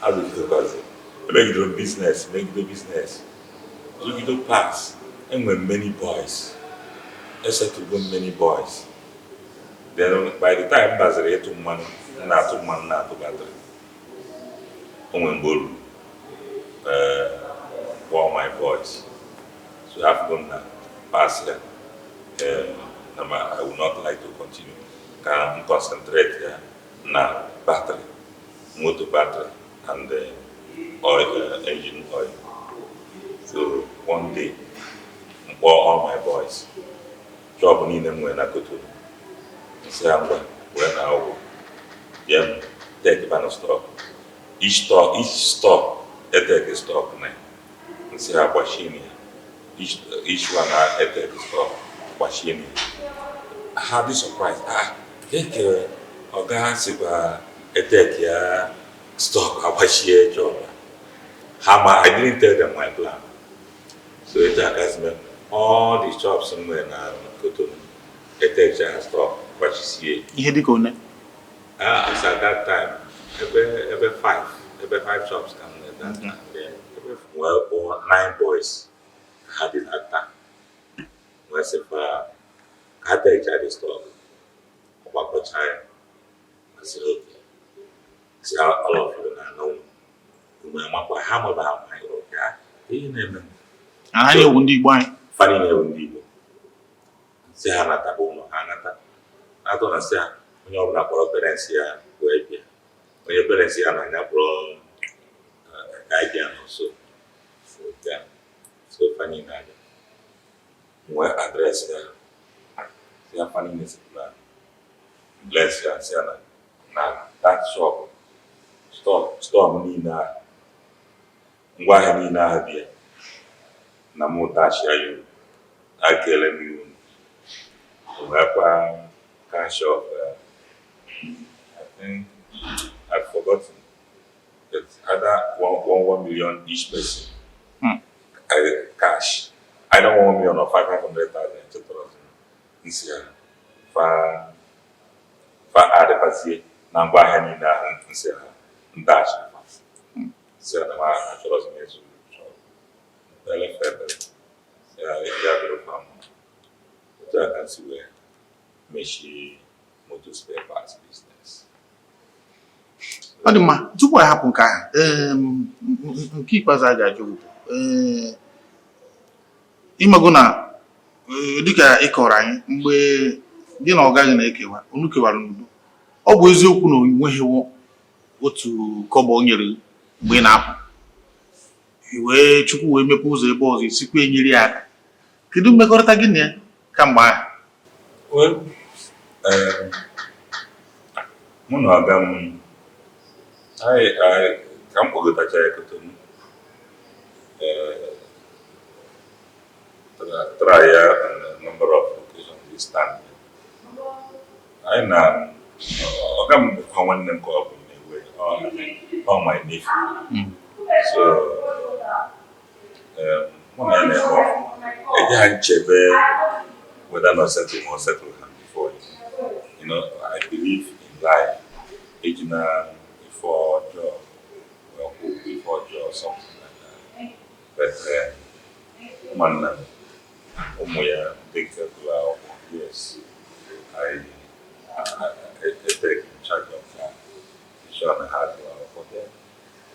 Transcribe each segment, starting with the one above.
Arụgidekwazi, emegidere m business, megide business, zụgido parts. Enwere m many boys, esetụgo m many boys. Then by the time m baziri ịtụ mmanụ, m na-atụ mmanụ, na-atụ battery. O nwere mgbe o ruru, kpọọ my boys. So afụgo m na pass ya, na ma I would not like to continue, ka m concentrate ya na battery, motor battery and oil, engine oil. So one day m kpọọ all my boys, shop niile m nwere na Cotonou, nsị ha, ngwa, wee na ụgwọ bịa m take banụ stock. Each store, each store eteke stock na ya, nsị ha gbachie ya. Each one na eteke stock, gbachie ya. Ha dị surprise, ah, keke ọga sikwa eteke ya stock, agbachie shop ha. Ma I didn't tell them my plan. So etu aka si mee, all the shops m nwere na Cotonou, etecha stock, gbachisie. Ihe dịka one? Ah, as at that time, ebe five shops ka m nwere that time. Yeah. Ebe wee kpọọ nine boys ka ha dị that time, wee sị fa ka ha techa the stock, ọgbakọcha ya. Asị okay, si all of you na anọ unu amakwa ha maba ama ya ihe na-eme m. Ha na-ewu ndị Igbo anyị. Fa niile bụ ndị Igbo. Sị ha nataba ụlọ, ha nata atọ na sị ha onye ọbụla kpọrọ parents ya wee bịa, onye parents ya na-anya kpọrọ guardian nso bịa. So fa niile abịa, nwee address ya, sị ya fa niile si na bless ya, sị ya na that shop, store m niile ahụ, ngwaahịa niile ahụ dị ya na mụ dashia ya uru, akele m ya unu. Nwekwa cash of I think I've forgotten. It's either 1.1 million each person. Cash. Either 1 million or 500,000. Etc. Nsi ya fa fa adịkwazie na ngwaahịa niile ahụ nsị ha ndachi fa. Si ya na ma achọrọzi m ịzụ shop. Elefe ebere. Si ya ya dịrị fa mma. Otu a ka m si wee mechie motor spare parts business. Ọ dị mma. Tupu anyị hapụ nke ahụ, nke ikpeazụ a ga-ajụ bụ, ịmago na dịka ị kọrọ anyị, mgbe gị na ọga gị na-ekewa, unu kewara n'udo. Ọ bụ eziokwu na o nweghị otu kọbọ o nyere gị mgbe ị na-apụ, i wee Chukwu wee mepe ụzọ ebe ọzọ isikwa enyere ya aka. Kedu mmekọrịta gị na ya kamgbe ahụ? Well, mụ na ọga m anyị ka m kpọgotacha ya Cotonou, try ya on a number of occasions this time. Anyị na ọga m bụkwa nwanne m ka ọ bụ in a way. Ọ my nephew. So mụ na ya na-eme ọfụma. Eje ha nchebe whether not settle or settle ha before. I believe in life. Ejina ife ọjọọ wee kwụ ụgwọ ife ọjọọ, something like that. But ụmụnna m, ụmụ ya ndị nke gụrụ akwụkwọ, yes, I take charge of that. Sure na ha gụrụ akwụkwọ. Then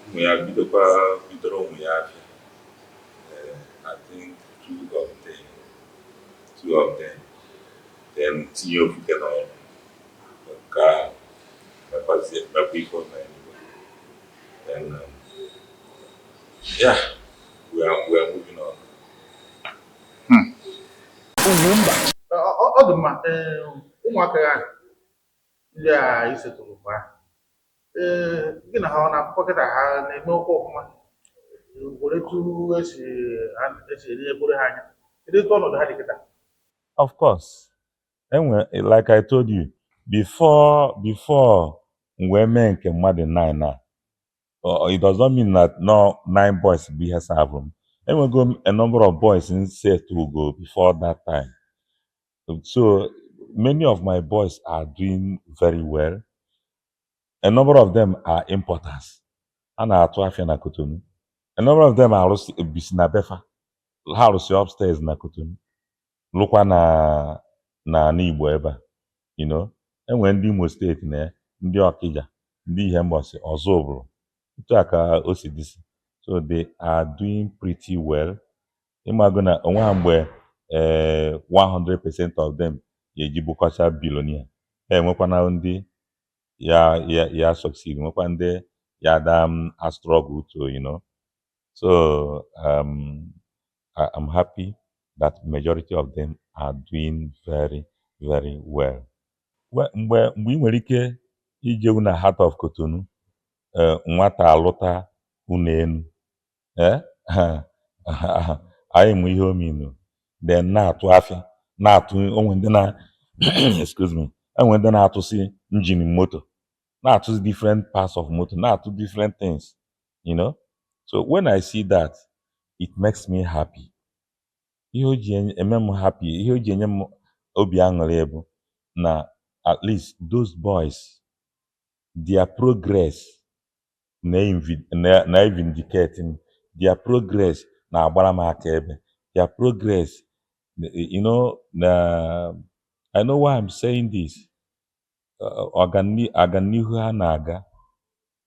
ụmụ ya bidokwa, bidoro ụmụ ya afịa. I think two of them, then tinye ofufe n'ọrụ nke ahụ, mekwazie mekwa ife o mere anyway. Then yeah, we are moving on. Ọ dị mma. Ee, ụmụaka ya ndị a isetụrụ mgbe ahụ, ee, gị na ha ọ na-akwụkwọ kịta, ha na-eme okwu ọfụma, were etu esi enyekwuru ha anya? Kedu etu ọnọdụ ha dị kịta? Of course. Enwe, like I told you before m wee mee nke mmadụ nine na it does not mean that no nine boys bụ ihe serve m. Enwego m a number of boys in set to go before that time. So many of my boys are doing very well. A number of them are importers. Ha na-atụ afịa na Cotonou. A number of them arụsị bisi na befa, ha arụsị upstairs na Cotonou, lụkwa na ala Igbo ebe a. Enwere ndị Imo Steeti na ya, ndị Ọkịja, ndị Ihembosi, Ọzụbụlụ, otu a ka o si dịsị. So they are doing pretty well. Ịmago na onwe ha mgbe 100% of them ga-eji bụkọcha billionaire. Ha enwekwana ndị ya succeed, nwekwa ndị ya da a struggle to. So I'm happy that majority of them are doing very, very well. Mgbe ị nwere ike ijewu na heart of Cotonou, nwata alụta ụlọ enu, anyị mụ ihe ominu, then na-atụ afịa, na-atụ onwe ndị na, excuse me, enwe ndị na-atụsị engine moto, na-atụsị different parts of moto, na-atụ different things. So when I see that, it makes me happy. Ihe o ji eme m happy, ihe o ji enye m obi aṅụrị bụ na at least those boys, their progress na-vindicate m, their progress na-agbara m aka ebe their progress. Na I know why I'm saying this. Ọganihu ha na-aga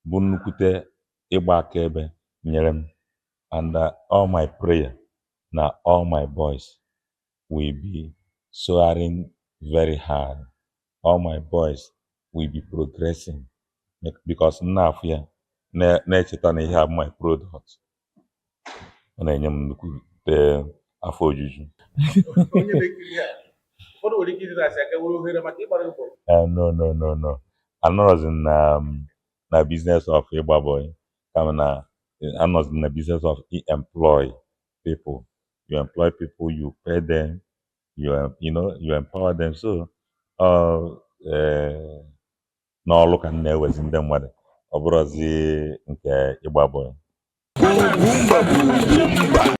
bụ nnukwute ịgba akaebe nyere m, and all my prayer na all my boys will be soaring very high, all my boys will be progressing, because m na-afụ ya, na-echeta na ihe a bụ my product, ọ na-enye m nnukwute afọ ojuju. Onye na-ekiri ya, ụfọdụ nwere ike ịdị na-asị aka were ohere maka ịgbara mbọ. No, no, no, no. Anọrọzi m na business of ịgba boy, kama na anọzi m na business of employ people. You employ people, you pay them, you empower them. So n'ọlụ ka m na-ewezi ndị mmadụ, ọ bụrụzi nke ịgba boy. Ugwumba bụ Ugwumba.